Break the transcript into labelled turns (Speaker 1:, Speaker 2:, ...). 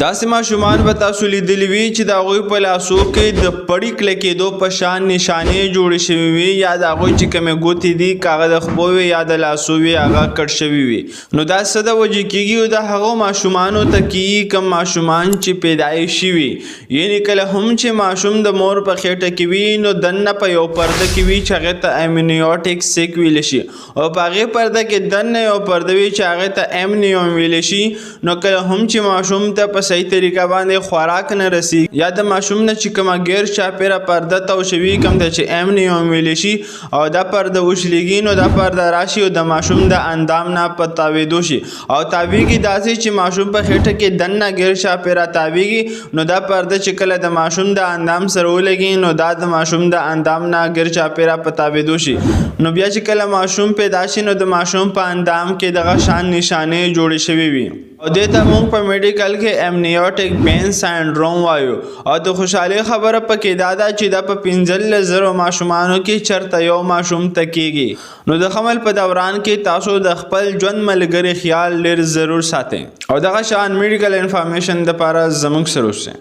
Speaker 1: داسې ماشومان به تاسو لیدلي وي چې د هغوی په لاسو کې د پړي کلکېدو په شان نشانې جوړې شوې وي، یا د هغوی چې کومې ګوتې دي، که هغه د خپو وي یا د لاسو وي، هغه کټ شوي وي. نو دا څه د وجې کېږي؟ او د هغو ماشومانو ته کېږي کوم ماشومان چې پیدایشي وي، یعنی کله هم چې ماشوم د مور په خېټه کې وي، نو دننه په یو پرده کې وي چې هغې ته امنیوټیک سیک ویل شي، او په هغې پرده کې دننه یو پرده وي چې هغې ته امنیوم ویل شي. نو کله هم چې ماشوم ته په صحیح طریقه باندې خوراک نه رسی، یا د ماشوم نه چې کومه ګیر چاپیره پرده تاو شوي، کوم ته چې امنیوم ویل شي، او دا پرده وشلیږي، نو دا پرده راشي او د ماشوم د اندام نه په تاویدو شي، او تاویږي داسې چې ماشوم په خېټه کې دننه ګیر چاپیره تاویږي. نو دا پرده چې کله د ماشوم د اندام سره ولګي، نو دا د ماشوم د اندام نه ګیر چاپیره په تاویدو شي. نو بیا چې کله ماشوم پیدا شي، نو د ماشوم په اندام کې دغه شان نشانې جوړې شوې وي، او دې ته موږ په میډیکل کې امنیوټیک بین ساندروم وایو. او د خوشحالۍ خبره پکې دا ده چې دا په 15,000 ماشومانو کې چرته یو ماشوم ته کېږي. نو د حمل په دوران کې تاسو د خپل ژوند ملګري خیال ډېر ضرور ساتئ، او دغه شان میډیکل انفارمیشن دپاره زموږ سره اوسئ.